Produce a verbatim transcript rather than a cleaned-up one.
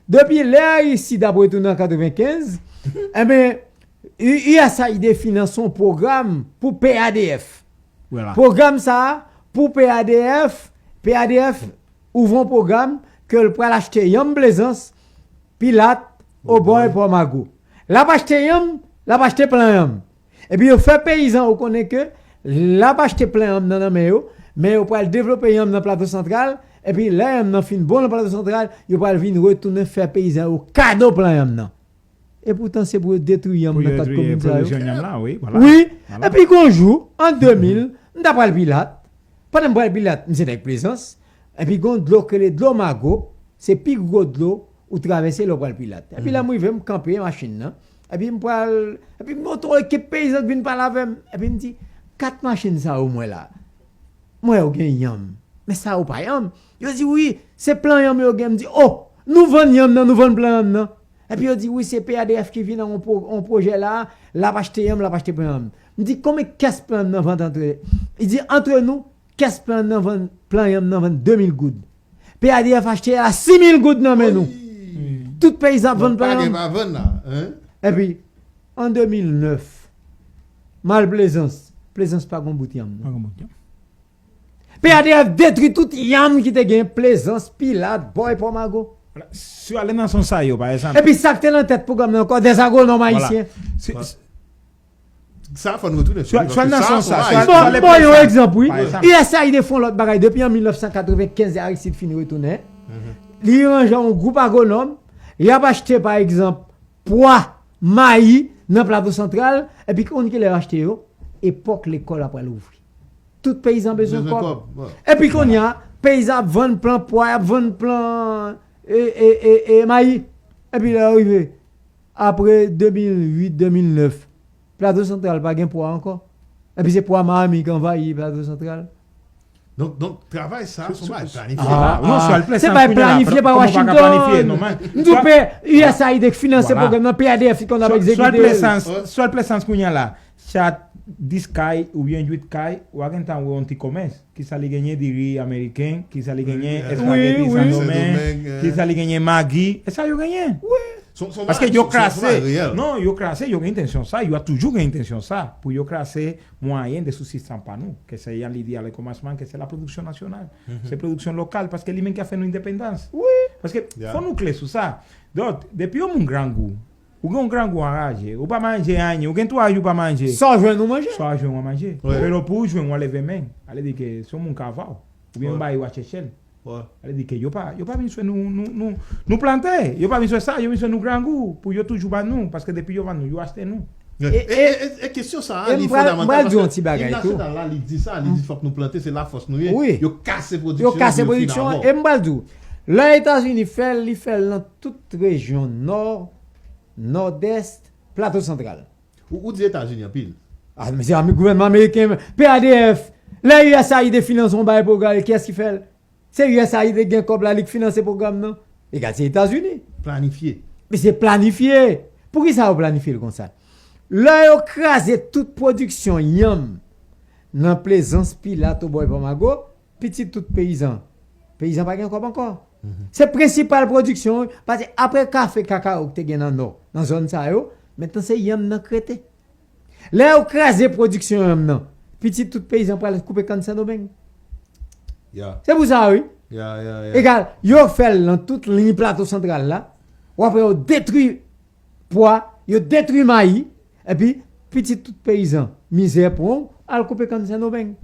Depi lè Aristide ap retounen an katrevenkenz, enben, U- USAID finanse yon pwogram pou P A D F. Pwogram sa a, pou P A D F, P A D F ouvri yon pwogram ke l pral achte yanm Plezans, Pilat, Obòy, Pòmago. L ap achte yanm, l ap achte plan yanm. Epi yo fè peyizan yo konnen ke l ap achte plan yanm nan nan men yo, men yo pral devlope yanm nan Plato Santral, epi lè yanm nan fin bon nan Plato Santral, yo pral vin retounen fè peyizan yo kado plan yanm nan. Epoutan se pou yo detwi yanm nan kat komin sa yo. Wi, epi gon jou, an de mil, m ta pral Pilat. Pandan m pral Pilat, m se nèg Plezans. Epi gon dlo k rele dlo Mago, se pi gwo dlo ou travèse lè w pral Pilat. Epi lè m rive, m kanpe machin nan. Epi m pral, epi m montre yon ekip peyizan k vin pale avè m. Epi m di, kat machin sa yo m wè la. M wè yo gen yanm. Men sa yo pa yanm. Yo di, wi, se plan yanm yo gen. M di, o, nou vann yanm nan, nou vann plan yanm nan. Epi yo di, wi, se P A D F ki vin ak yon pwo- yon pwojè la, l ap achte yanm, l ap achte plan yanm. M di, konbyen kès plan yanm nan vann antre? Li di, antre nou, kès plan yanm nan vann, plan yanm nan vann de mil goud. P A D F achte a sis mil goud nan men nou. Tout peyizan ap vann plan yanm. Epi, an de mil nèf, m al Plezans. Plezans pa gon bout yanm. P A D F detwi tout yanm ki te gen Plezans, Pilat, Bòy, Pòmago. Si w ale nan sans sa yo, pa egzanp. Epi sa k te nan tèt pwogram nan ankò, des agronomes haïtiens. Sa fò n retounen sou li. Bon, bon, yon egzanp, wi. USAID fè yon lòt bagay depi an mil nèf san katrevenkenz, lè Aristide fin retounen. Li ranje yon gwoup agwonòm, y ap achte, pa egzanp, pwa, mayi nan Plato Santral, epi konn kilè yo achte yo? Epòk lekòl ap pral ouvri. Tout peyizan bezwen kòb. Epi kounye a, peyizan ap vann plan pwa, ap vann plan e, e, e, e, mayi. Epi lè yo rive, apre de mil uit, de mil nèf, Plato Santral pa gen pwa ankò. Epi se pwa mami k anvayi Plato Santral. Donk, donk travay sa a se yon bagay planifye. Ah, non, swa l plen sans kounye a la. Se pa planifye pa Washington. M di w pe USAID k finanse pwogram nan, P A D F ki konn ap egzekite l. Swa l plen sans kounye a la. Chat, dis kay oubyen uit kay, w a gentan wè yon ti komès. Kisa li genyen? Diri ameriken, kisa li genyen? Espageti Sendomeng, kisa li genyen? Magi, e sa yo genyen. Paske yo krase. Non, yo krase, yo gen entansyon sa, yo a toujou gen entansyon sa pou yo krase mwayen de sibsistans pa nou, ke se jan li di a le komansman, ke se la pwodiksyon nasyonal, se pwodiksyon lokal, paske li menm ki ap fè nou endepandans. Paske fò nou klè sou sa. Donk, depi yon moun grangou, ou gen yon grangou anraje, ou pa manje anyen, ou gen twa jou ou pa manje. Sa w jwenn ou manje. Sa w jwenn ou manje. Pero pou ou jwenn ou leve men, ale di ke se yon moun k ava w, oubyen yon bagay ou a chèche l. Ale di ke yo pa, yo pa vin swe nou, nou, nou, nou plante, yo pa vin swe sa, yo vin swe nou grangou, pou yo toujou ban nou, paske depi yo ban nou, yo achte nou. E, e, e, e kesyon sa a, li fondamantal, paske im nasyonal la, li di sa, li di fòk nou plante, se lafòs nou ye. Yo kase pwodiksyon nou, yo fin avè w. E m pral di w, lè Etazini fè l, li fè l nan tout rejyon nò, nòdès, Plato Santral. Ou, ou di Etazini anpil. Ah, men se gouvènman ameriken, P A D F, lè USAID finanse yon bagay pwogram, kiyès ki fè l? Se USAID ki gen kòb la, li k finanse pwogram nan. Egal, se Etazini. Planifye. Men se planifye. Poukisa yo planifye l konsa? Lè yo kraze tout pwodiksyon yanm nan Plezans, Pilat, Obòy, Pòmago, pitit tout peyizan. Peyizan pa gen kòb ankò. Se prensipal pwodiksyon, paske apre kafe, kakawo ki te gen nan nò, nan zòn sa yo, mentnan se yanm nan k rete. Lè yo kraze pwodiksyon yanm nan, pitit tout peyizan pral koupe kann Sendomeng. Se pou sa, wi. Egal, yo fè l nan tout liy Plato Santral la, w ap wè yo detwi pwa, yo detwi mayi, epi pitit tout peyizan, mizè pran w, al koupe kann Sendomeng.